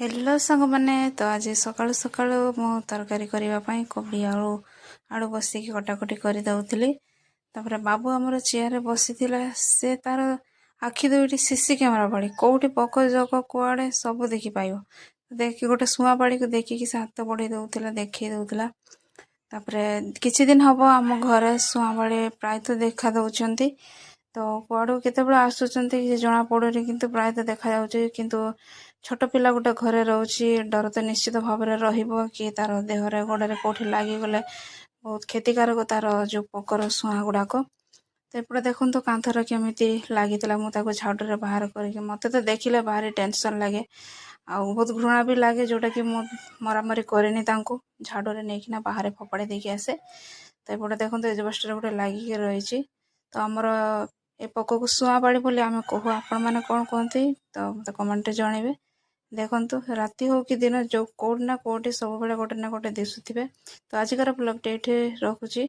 Hello ସାଙ୍ଗମାନେ, ତ ଆଜି ସକାଳୁ ସକାଳୁ ମୁଁ ତରକାରୀ କରିବା ପାଇଁ କୋବି ଆଳୁ ଆଳୁ ବସିକି କଟାକଟି କରିଦେଉଥିଲି। ତାପରେ ବାବୁ ଆମର ଚେୟାରରେ ବସିଥିଲା। ସେ ତାର ଆଖି ଦୁଇଟି ସିସି କ୍ୟାମେରା ଭଳି, କେଉଁଠି ପୋକ ଜୋକ କୁଆଡ଼େ ସବୁ ଦେଖିପାରିବ। ଦେଖି ଗୋଟେ ଶୁଆଁପାଳିକୁ ଦେଖିକି ସେ ହାତ ବଢ଼େଇ ଦେଉଥିଲା, ଦେଖେଇ ଦେଉଥିଲା। ତାପରେ କିଛି ଦିନ ହବ ଆମ ଘରେ ଶୁଆଁପାଳି ପ୍ରାୟତଃ ଦେଖା ଦେଉଛନ୍ତି। ତ କୁଆଡ଼ୁ କେତେବେଳେ ଆସୁଛନ୍ତି କିଛି ଜଣା ପଡ଼ୁନି, କିନ୍ତୁ ପ୍ରାୟତଃ ଦେଖାଯାଉଛି। କିନ୍ତୁ ଛୋଟ ପିଲା ଗୋଟେ ଘରେ ରହୁଛି, ଡର ତ ନିଶ୍ଚିତ ଭାବରେ ରହିବ କି ତାର ଦେହରେ ଗୋଡ଼ରେ କେଉଁଠି ଲାଗିଗଲେ ବହୁତ କ୍ଷତିକାରକ ତାର ଯେଉଁ ପୋକର ଶୁଆଁ ଗୁଡ଼ାକ। ତ ଏପଟେ ଦେଖନ୍ତୁ, କାନ୍ଥରେ କେମିତି ଲାଗିଥିଲା। ମୁଁ ତାକୁ ଝାଡ଼ୁରେ ବାହାର କରିକି, ମୋତେ ତ ଦେଖିଲେ ଭାରି ଟେନସନ୍ ଲାଗେ ଆଉ ବହୁତ ଘୃଣା ବି ଲାଗେ, ଯେଉଁଟାକି ମୁଁ ମରାମରି କରେନି, ତାଙ୍କୁ ଝାଡ଼ୁରେ ନେଇକିନା ବାହାରେ ଫୋପାଡ଼ି ଦେଇକି ଆସେ। ତ ଏପଟେ ଦେଖନ୍ତୁ, ଏଜବେଷ୍ଟରେ ଗୋଟେ ଲାଗିକି ରହିଛି। ତ ଆମର ଏ ପୋକକୁ ଶୁଆଁପାଳି ବୋଲି ଆମେ କହୁ। ଆପଣମାନେ କ'ଣ କୁହନ୍ତି, ତ ମୋତେ କମେଣ୍ଟରେ ଜଣାଇବେ। ଦେଖନ୍ତୁ, ରାତି ହଉ କି ଦିନ, ଯେଉଁ କେଉଁଠି ନା କେଉଁଠି ସବୁବେଳେ ଗୋଟେ ନା ଗୋଟେ ଦିଶୁଥିବେ। ତ ଆଜିକାର ବ୍ଲଗ୍ଟି ଏଇଠି ରଖୁଛି।